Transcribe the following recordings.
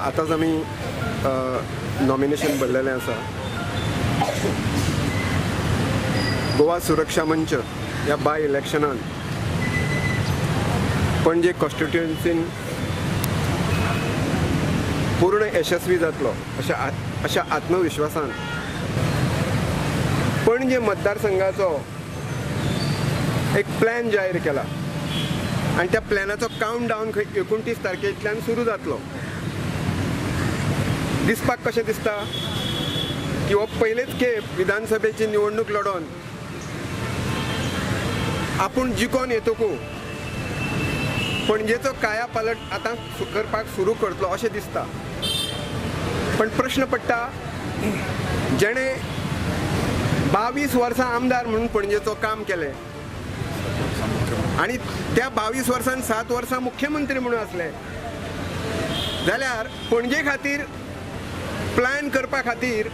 आतांच आमी नॉमिनेशन भरलेलें आसा. गोवा सुरक्षा मंच ह्या बाय इलेक्शनान पणजे कॉन्स्टिट्युएन्सीन पूर्ण यशस्वी जातलो अशा आत्मविश्वासान पणजे मतदारसंघाचो एक प्लॅन जाहीर केला आनी त्या प्लॅनाचो कावंट डावन 29 तारखेंतल्यान सुरू जातलो. दिसपाक कशें दिसता की हो पयलेच खेप विधानसभेची निवडणूक लडोवन आपूण जिखोन येतकू पणजेचो काया पालट आतां करपाक सुरू करतलो अशें दिसता. पण प्रश्न पडटा, जेणे 22 वर्सां आमदार म्हणून पणजेचो काम केलें आनी त्या 22 वर्सान 7 वर्सां मुख्यमंत्री म्हणून आसले, जाल्यार पणजे खातीर प्लॅन करपा खातीर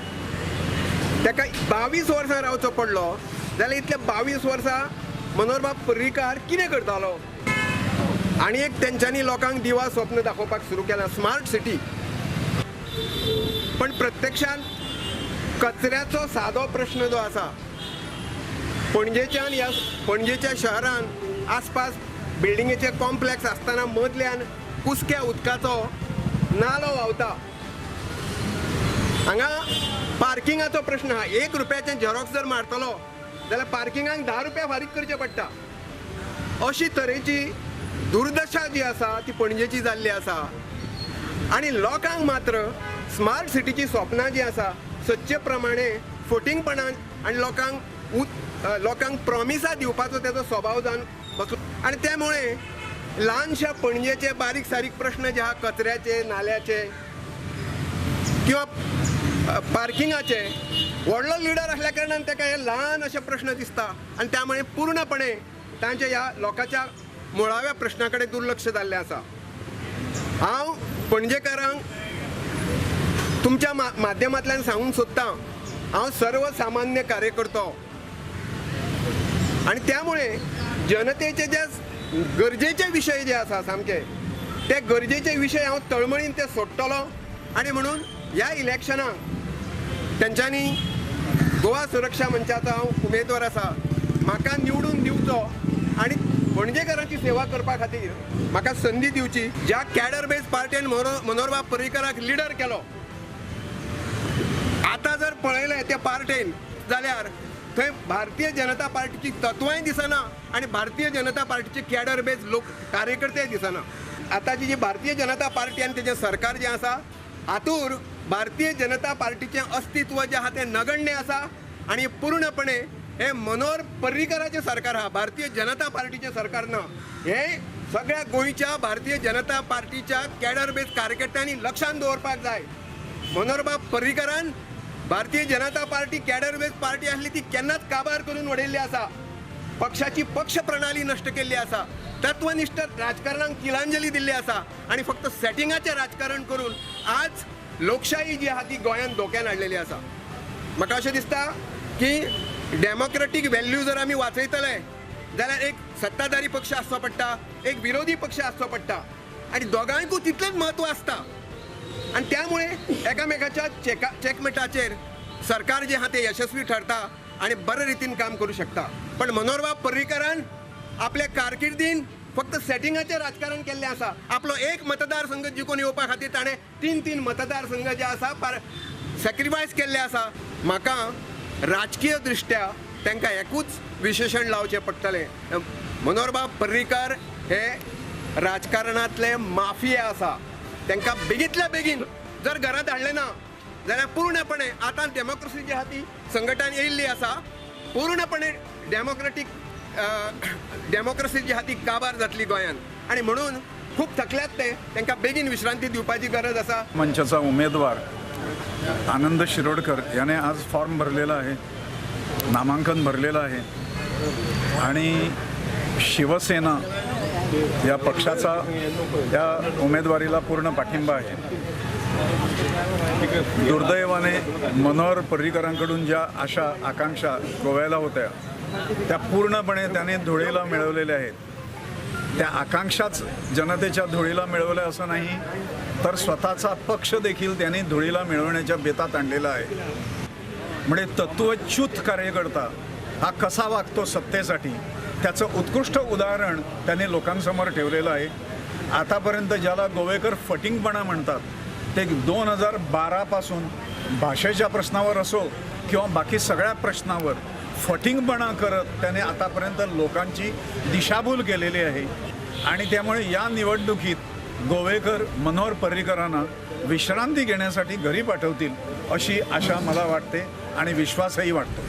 ताका 22 वर्सां रावचो पडलो. जाल्यार इतले 22 वर्सां मनोहरबाब पर्रीकार कितें करतालो? आनी एक तेंच्यांनी लोकांक दिवा स्वप्न दाखोवपाक सुरू केलां, स्मार्ट सिटी. पण प्रत्यक्षांत कचऱ्याचो सादो प्रश्न जो आसा पणजेच्यान, ह्या पणजेच्या शहरान आसपास बिल्डिंगेचे कॉम्प्लेक्स आसतना मदल्यान कुसक्या उदकाचो नालो व्हांवता. हांगा पार्किंगाचो प्रश्न आहा. 1 रुपयाचें झेरॉक्स जर मारतलो जाल्यार पार्किंगाक 10 रुपया फारीक करचे पडटा. अशी तरेची दुर्दशा जी आसा ती पणजेची जाल्ली आसा. आनी लोकांक मात्र स्मार्ट सिटीची स्वप्नां जी आसा सदचे प्रमाणे फटींगपणान आनी लोकांक प्रॉमिसां दिवपाचो तेजो स्वभाव जावन बसलो. आनी त्यामुळे ल्हानशा पणजेचे बारीक सारीक प्रश्न जे आहा, कचऱ्याचे, नाल्याचे किंवा पार्किंगाचे, व्हडलो लिडर आसल्या कारणान ताका हे ल्हान अशे प्रश्न दिसता आनी त्यामुळे पूर्णपणे तांच्या ह्या लोकांच्या मुळाव्या प्रश्ना कडेन दुर्लक्ष जाल्लें आसा. हांव पणजेकारांक तुमच्या माध्यमांतल्यान सांगूंक सोदतां, हांव सर्वसामान्य कार्यकर्तो आनी त्यामुळे जनतेचे जे गरजेचे विशय जे आसा सामके ते गरजेचे विशय हांव तळमळीन ते सोडटलो. आनी म्हणून ह्या इलेक्शनाक तेंच्यांनी गोवा सुरक्षा मंचाचो हांव उमेदवार आसा, म्हाका निवडून दिवचो आनी पणजेकारांची सेवा करपा खातीर म्हाका संदी दिवची. ज्या कॅडर बेज पार्टीन मनोहरबाब पर्रीकाराक लिडर केलो, आतां जर पळयलें त्या पार्टेन जाल्यार थंय भारतीय जनता पार्टीची तत्वांय दिसना आनी भारतीय जनता पार्टीचे कॅडर बेज लोक कार्यकर्तेय दिसना. आतांची जी भारतीय जनता पार्टी आनी तेजें सरकार जें आसा हातूर भारतीय जनता पार्टीचें अस्तित्व जें आहा तें नगण्य आसा आनी पूर्णपणे हें मनोहर पर्रीकाराचें सरकार आहा, भारतीय जनता पार्टीचें सरकार ना. हें सगळ्या गोंयच्या भारतीय जनता पार्टीच्या कॅडर बेज कार्यकर्त्यांनी लक्षांत दवरपाक जाय. मनोहरबाब पर्रीकारान Bharatiya Janata party cadre base party आसली ती केन्नाच काबार करून उडयल्ली आसा. पक्षाची पक्ष प्रणाली नश्ट केल्ली आसा, तत्वनिश्ठ राजकारणाक तिलांजली दिल्ली आसा आनी फक्त सेटिंगाचें राजकारण करून आज लोकशाही जी आहा ती गोंयांत धोक्यान हाडलेली आसा. म्हाका अशें दिसता की डेमोक्रेटीक व्हॅल्यू जर आमी वाचयतले जाल्यार एक सत्ताधारी पक्ष आसचो पडटा, एक विरोधी पक्ष आसचो पडटा आनी दोगांयकूय तितलेंच म्हत्व आसता. आनी त्यामुळे एकामेकाच्या चॅकमेटाचेर सरकार जें आहा तें यशस्वी ठरता आनी बरे रितीन काम करूं शकता. पण मनोहरबाब पर्रीकारान आपल्या कारकिर्दीन फक्त सेटिंगाचें राजकारण केल्लें आसा. आपलो एक मतदारसंघ जिखून येवपा खातीर ताणें 3-3 मतदारसंघ जे आसा सॅक्रिफायस केल्ले आसा. म्हाका राजकीय दृश्ट्या तांकां एकूच विशेशण लावचें पडटलें, मनोहरबाब पर्रीकार हे राजकारणांतले माफिया आसा. तांकां बेगींतल्या बेगीन जर घरांत हाडलें ना जाल्यार पूर्णपणे आतां डेमोक्रेसी जी आहा ती संघटन येयल्ली आसा, पूर्णपणे डेमोक्रेटीक डेमोक्रेसी जी आहा ती काबार जातली गोंयांत आनी म्हणून खूब थकल्यात ते, तांकां बेगीन विश्रांती दिवपाची गरज आसा. मंचाचा उमेदवार आनंद शिरोडकर याने आज फॉर्म भरलेला आहे, नामांकन भरलेलं आहे आणि शिवसेना या पक्षाचा या उमेदवारीला पूर्ण पाठिंबा आहे. दुर्दैवाने मनोहर पर्रीकरांकडून ज्या आशा आकांक्षा गोव्याला होत्या त्या पूर्णपणे त्याने धुळेला मिळवलेल्या आहेत. त्या आकांक्षाच जनतेच्या धुळीला मिळवल्या असं नाही, तर स्वतःचा पक्ष देखील त्यांनी धुळीला मिळवण्याच्या बेतात आणलेला आहे. म्हणजे तत्वच्युत कार्यकर्ता हा कसा वागतो सत्तेसाठी त्याचं उत्कृष्ट उदाहरण त्यांनी लोकांसमोर ठेवलेलं आहे. आतापर्यंत ज्याला गोवेकर फटिंगपणा म्हणतात ते 2012पासून भाषेच्या प्रश्नावर असो किंवा बाकी सगळ्या प्रश्नावर फटिंगपणा करत त्याने आतापर्यंत लोकांची दिशाभूल केलेली आहे. आणि त्यामुळे या निवडणुकीत गोवेकर मनोहर पर्रीकरांना विश्रांती घेण्यासाठी घरी पाठवतील अशी आशा मला वाटते आणि विश्वासही वाटतो.